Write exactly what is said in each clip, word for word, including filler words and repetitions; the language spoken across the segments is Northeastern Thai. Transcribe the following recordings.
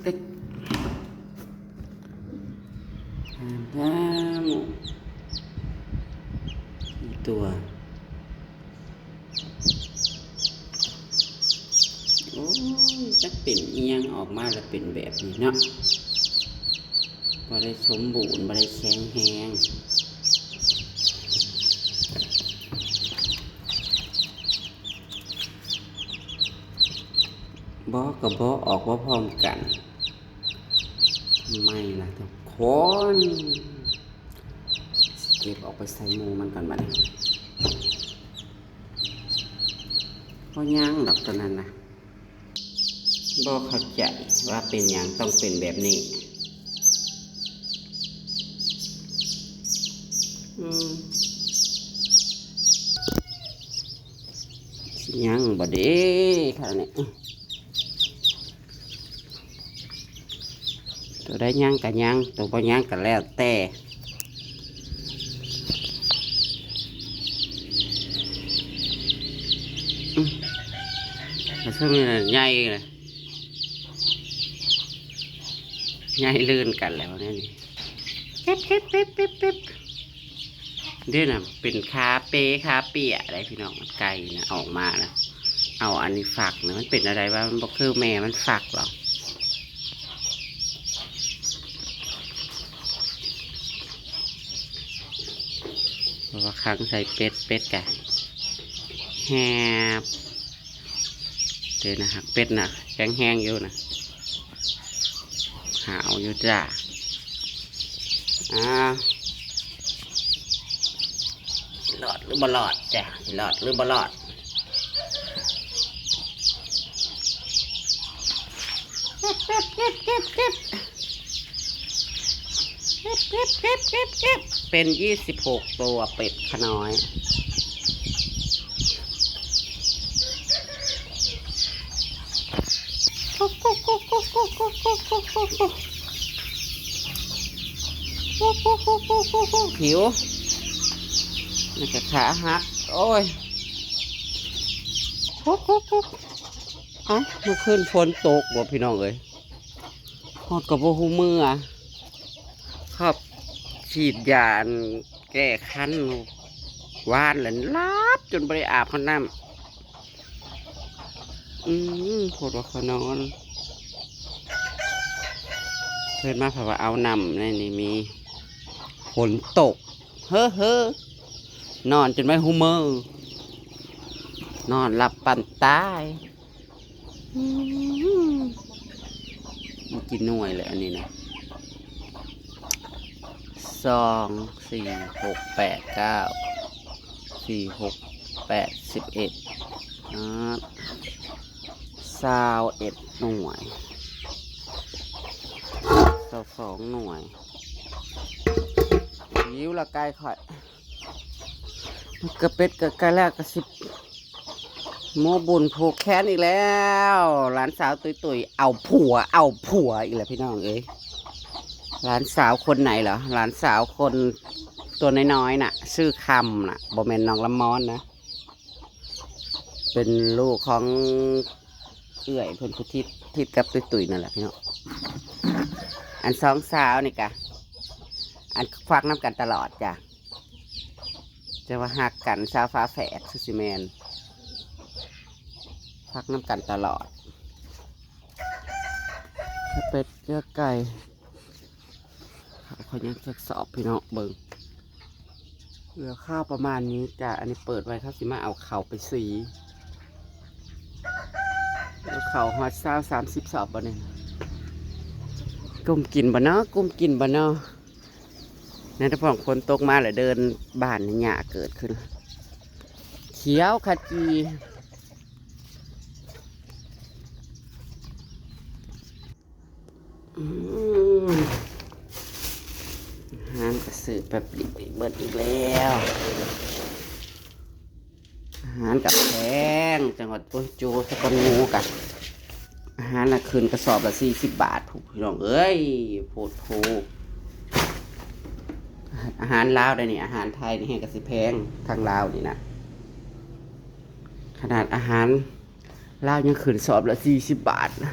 เต็กๆ หาหมูอีกตัว โอ้ย จักเป็นอิหยังออกมาแล้วเป็นแบบนี้เนาะ บ่ได้สมบูรณ์ บ่ได้แข็งแรง บ่ก็บ่ออกบ่พร้อมกัน ทำไมล่ะทุกคน เก็บออกไปใส่หมู่มันก่อนบัดนี้ บ่ยังดอกตัวนั้นนะ บ่เข้าใจว่าเป็นหยังต้องเป็นแบบนี้ อืม สิยังบ่เด้ คราวนี้ ตัวได้ยังก็ยัง ตัวบ่ยังก็แล้วแต่ อืม แล้วช่วงนี้น่ะใหญ่เลย ใหญ่ลื่นกันแล้วเนี่ยนี่ เก็บ เก็บ เก็บ เก็บ เก็บ เด้อน่ะ เป็นขาเปขาเปียอะไรพี่น้อง ไก่นะ ออกมานะ เอาอันนี้ฝักนะ มันเป็นอะไรวะ มันบ่คือแม่มันฝักหรอก เพราะว่าขังใส่เป็ด เป็ดกะแฮบ เด้อนะ หักเป็ดนะ แข็งแฮงอยู่นะ หาวอยู่จ้า อ่า รอดหรือบ่รอดจ้ะ รอดหรือบ่รอด เก็บ เก็บ เก็บ เก็บ เก็บ เก็บ เก็บ เก็บ เก็บ เป็นยี่สิบหกตัวเป็ดขน้อย หิว มันก็ขาหัก โอ้ย เอ้า เมื่อคืนฝนตกบ่พี่น้องเอ้ย ฮอดก็บ่ฮู้เมือ ครับ ฉีดยาอันแก้คัน วานแล้วหลับจนบ่ได้อาบฮอดน้ำ อืม โพดว่าขอนอน เพิ่นมาเพราะว่าเอาน้ำในนี่มี ฝนตก เฮ้อเฮ้อ นอนจนไม่ฮู้เมือ นอนหลับปั่นตาย อืม มีกี่หน่วยเลยอันนี้นะ สอง สี่ หก แปด เก้า สี่ หก แปด สิบเอ็ด อ่า ซาวเอ็ดหน่วย ซาวสองหน่วย หิวละไก่ข่อย กะเป็ดกะไก่แล้วกะสิ โมบุญผูกแขนอีกแล้ว หลานสาวตุยๆ เอาผัว เอาผัวอีกแล้วพี่น้องเอ้ย หลานสาวคนไหนเหรอ หลานสาวคนตัวน้อยๆ น่ะ ชื่อคำน่ะ บ่แม่นน้องละมอนนะ เป็นลูกของเอื้อยเพิ่นผู้ทิศ ทิศกับตุยๆ นั่นแหละพี่น้อง อันสองสาวนี่กะ อันฟักน้ำกันตลอดจ้ะ จะว่าฮักกัน สาวฝาแฝดคือสิแม่น ฟักน้ำกันตลอด เป็ดเลือกไก่ เขายังทดสอบพี่น้องเบิ่ง เหลือข้าวประมาณนี้จ้ะ อันนี้เปิดไว้เขาสิมาเอาข้าวไปสี เอาข้าวฮอดซาวสามสิบสอบบ่เนี่ย กุ้มกินบ่เนาะ กุ้มกินบ่เนาะ ในตะพองฝนตกมาแล้วเดินบ้านนี่หญ้าเกิดขึ้น เขียวขจี อืม อาหารก็ซื้อแป๊บเดียวเบิดอีกแล้ว อาหารกับแพง จังหวัด โอ้ย โจสะกอนหมูกะ อาหารละขึ้นกระสอบละสี่สิบบาท พู้นพี่น้องเอ้ย โพดโพ อาหารลาวได้นี่ อาหารไทยนี่แฮงกะสิแพง ทางลาวนี่นะ ขนาดอาหารลาวยังขึ้นสอบละสี่สิบบาทนะ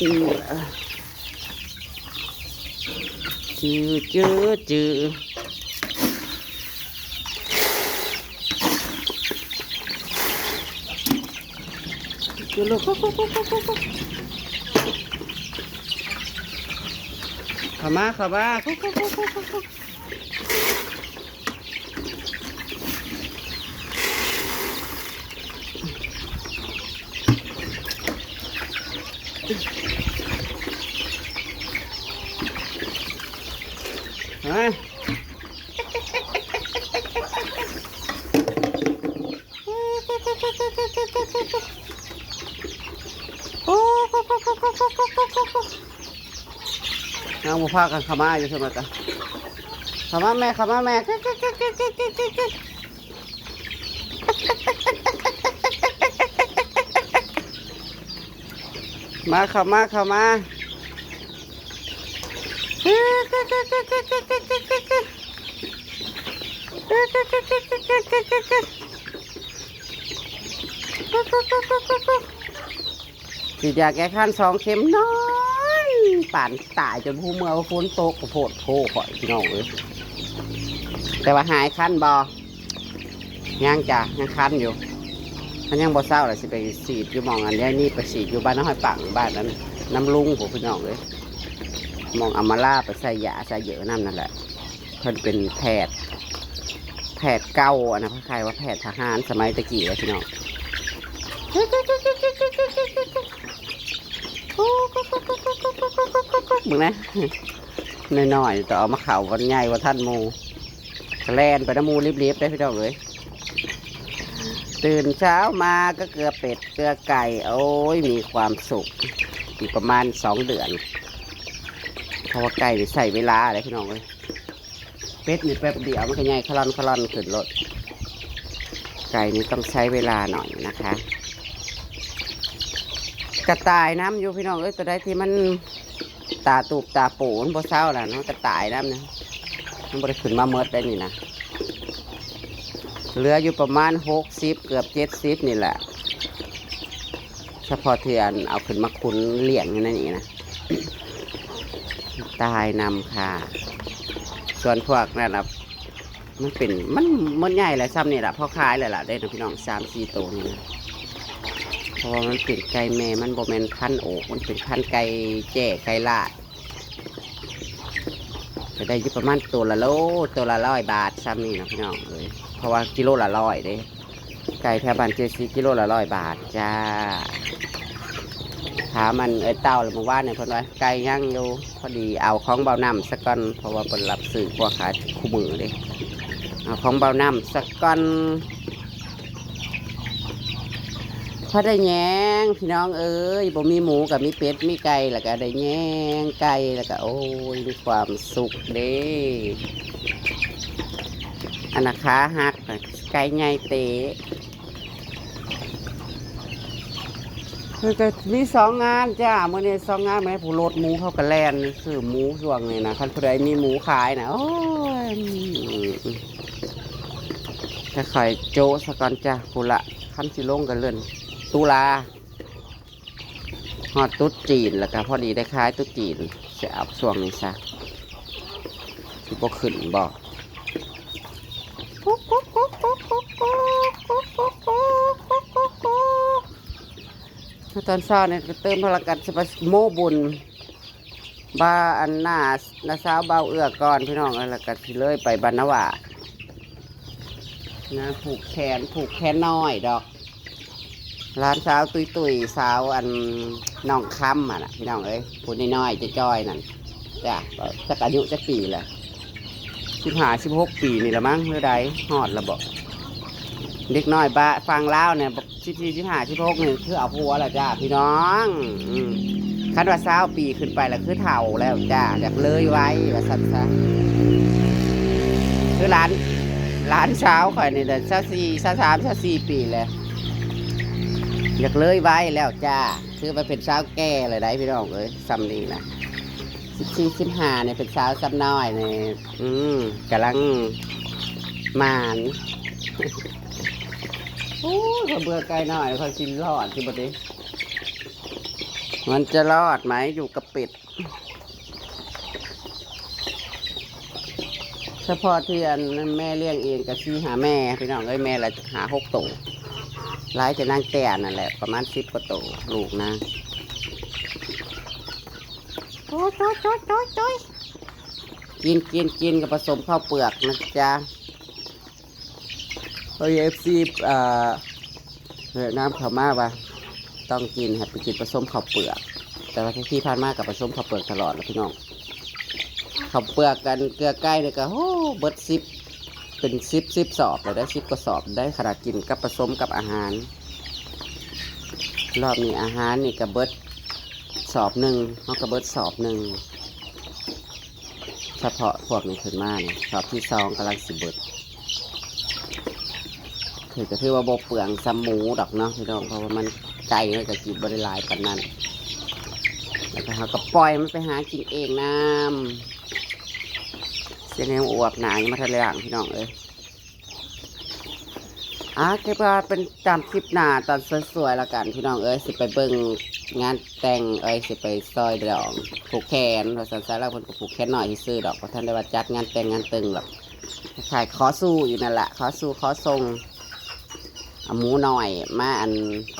อืม จื้อ จื้อ จื้อ จื้อ ลูก เข้ามา เข้ามา มา ยังบ่พากันเข้ามาอยู่ใช่ไหมจ๊ะ เข้ามาแม่ เข้ามาแม่ มา เข้ามา เข้ามา ฉีดยาแก้คันสองเข็ม นอน ปานตาย จนฮู้เมื่อว่าฝนตก ก็โพดโพข่อย พี่น้องเอ้ย แต่ว่าหายคันบ่ ยังจ้ะ ยังคันอยู่ มันยังบ่เซาเลย สิไปฉีดอยู่หม่องอันนี้ นี่ไปฉีดอยู่บ้านน้อยปัง บ้านนั้น น้ำลุง พวกพี่น้องเอ้ย หม่องอำมาลา ไปใส่ยาใส่เยอะนั่นนั่นแหละ เพิ่นเป็นแพทย์ แพทย์เก่าอะนะ คล้ายๆว่าแพทย์ทหารสมัยตะกี้อะพี่น้อง มึงนะ น้อยๆ ต่อเอามาเข่าวันใหญ่ว่าท่านหมู่ แล่นไปน้ำหมู่ลิบๆ ได้พี่น้องเอ้ย ตื่นเช้ามาก็เกลือเป็ดเกลือไก่ โอ้ย มีความสุข อีกประมาณสองเดือน เพราะว่าไก่นี่ใส่เวลาเลยพี่น้องเอ้ย เป็ดนี่แป๊บเดียวมันก็ใหญ่คลอนคลอนขึ้นโลด ไก่นี่ต้องใช้เวลาหน่อยนะคะ กระต่ายนำอยู่พี่น้องเอ้ย ตัวใดที่มันตาตูบตาโปมันบ่เซาน่ะเนาะ กระต่ายนำเนี่ย มันบ่ได้ขึ้นมาเมิดได้นี่นะ เหลืออยู่ประมาณหกสิบ เกือบเจ็ดสิบนี่แหละ เฉพาะที่อันเอาขึ้นมาขุนเลี้ยงอยู่ในนี้นะ ตายนำค่ะ ส่วนพวกนั่นน่ะ มันเป็น มัน มันใหญ่แหละ ซ้ำนี่แหละ พอขายเลยล่ะ ได้นะพี่น้อง สามสี่ตัวนี่นะ เพราะว่ามันเป็นไก่แม่ มันบ่แม่นพันธุ์โอก มันเป็นพันธุ์ไก่แจ้ ไก่ลาด ก็ได้อยู่ประมาณตัวละโล ตัวละร้อยบาท ซ้ำนี่นะพี่น้องเอ้ย เพราะว่ากิโลละร้อยเด้ ไก่แถวบ้านเจซีกิโลละร้อยบาทจ้า ถามมันเอ้ยเต้าเลยเมื่อวานเนี่ย เพิ่นว่าไก่ย่างอยู่ พอดีเอาของเบาน้ำซะก่อน เพราะว่าเพิ่นรับซื้อพวกขายคู่มือเลย เอาของเบาน้ำซะก่อน พอได้แยงพี่น้องเอ้ย บ่มีหมูก็มีเป็ดมีไก่ แล้วก็ได้แยงไก่ แล้วก็โอ้ย มีความสุขเด้ อันนะขาหักน่ะ ไก่ใหญ่เตะ คือก็มีสองงานจ้า มื้อนี้สองงาน แม่ผู้รถหมูเขาก็แล่นซื้อหมูช่วงนี้นะ คันผู้ใดมีหมูขายนะ โอ้ย ถ้าขายโจ๊ะซะก่อนจ้า พุ้นละ คันสิลงก็เลื่อน ตุลา ฮอดตรุษจีนแล้วก็พอดีได้ขายตรุษจีน สิเอาช่วงนี้ซะ สิบ่ขึ้นบ่ แล้วตอนเช้าเนี่ยก็เติมพลังกันสปาโมบุญ บ้าอันหน้า น้าสาวเบาเอื้อก่อนพี่น้อง แล้วก็สิเลยไปบ้านนาวา นะ ผูกแขน ผูกแขนน้อยดอก หลานสาวตุยตุย สาวอันน้องคำอ่ะนะพี่น้องเอ้ย ผู้น้อยๆจ้อยๆนั่นจ้ะ จักอายุจักปีแหละ สิบห้า สิบหก ปีนี่ละมั้ง หรือใด ฮอดละบ่ เด็กน้อยบ้าฟังลาวเนี่ย สิบสี่ สิบห้า สิบหก นี่คือเอาผัวแล้วจ้าพี่น้อง อืม คันว่าซาวปีขึ้นไปแล้วคือเฒ่าแล้วจ้า อยากเลยวัยว่าซั่นซะ คือหลาน หลานสาวข่อยนี่แหละ ซาวสี่ ซาวสาม ซาวสี่ ปีแล้ว อยากเลยวัยแล้วจ้า คือไปเป็นสาวแก่เลยได้พี่น้องเอ้ย ส่ำนี้นะ สิบสี่ สิบห้า เนี่ยเป็นสาวส่ำน้อยเนี่ย อืม กำลังหมาน โอ้ย เขาเบื่อไก่น้อย เขาสิรอดสิบ่ติ มันจะรอดไหม อยู่กับเป็ด เฉพาะที่อันแม่เลี้ยงเองก็สี่ห้าแม่ พี่น้องเอ้ย แม่ละห้าหกโต หลายแต่นางแต่นั่นแหละ ประมาณสิบกว่าโต ลูกนาง โอ้ย โอ้ย โอ้ย โอ้ย โอ้ย กิน กิน กินกับผสมข้าวเปลือกนะจ๊ะ เฮ้ย เอฟซี เอ่อ เวียดนามเขามาว่า ต้องกิน ให้ไปกินผสมข้าวเปลือก แต่ว่าที่ผ่านมากับผสมข้าวเปลือกตลอดแล้วพี่น้อง ข้าวเปลือกกันเกลือไก่เนี่ยก็ โอ้ เบิดสิบ เป็นสิบ สิบสอบเลยได้ สิบกว่าสอบได้ ขนาดกินกับผสมกับอาหาร รอบนี้อาหารนี่ก็เบิดสอบหนึ่ง เฮาก็เบิดสอบหนึ่ง เฉพาะพวกนี้ขึ้นมานี่ สอบที่สองกำลังสิเบิด ถือก็ถือว่าบ่เปลืองส่ำหมูดอกเนาะพี่น้อง เพราะว่ามันไก่มันก็กินบ่ได้หลายปานนั้น แล้วก็เฮาก็ปล่อยมันไปหากินเองนำ เสียงแหงอวบหนายังมาทันได้ล้างพี่น้องเอ้ย อ่ะ เก็บไว้เป็นตามคลิปหน้าตอนสวยๆแล้วกันพี่น้องเอ้ย สิไปเบิ่งงานแต่ง เอ้ย สิไปซอยดอง ผูกแขน ว่าซั่นซะ แล้วเพิ่นก็ผูกแขนน้อยซื่อๆดอก บ่ทันได้ว่าจัดงานแต่งงานตึงหรอก ขายขอสู่อยู่นั่นแหละ ขอสู่ขอส่ง เอาหมูน้อยมาอัน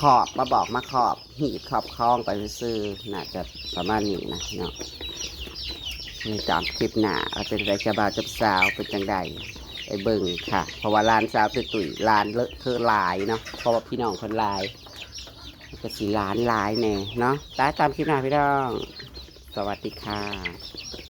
ขอบ มาบอกมาขอบ หีบขอบคองไปซื่อๆ น่าจะประมาณนี้นะพี่น้อง นี่ตามคลิปหน้าว่าเป็นไร เจ้าบ่าวเจ้าสาวเป็นจังใด ไปเบิ่งค่ะ เพราะว่าหลานสาวตุยๆ หลานเลอะเทอะหลายเนาะ เพราะว่าพี่น้องเพิ่นหลาย ก็สิหลานหลายแน่เนาะ ตายตามคลิปหน้าพี่น้อง สวัสดีค่ะ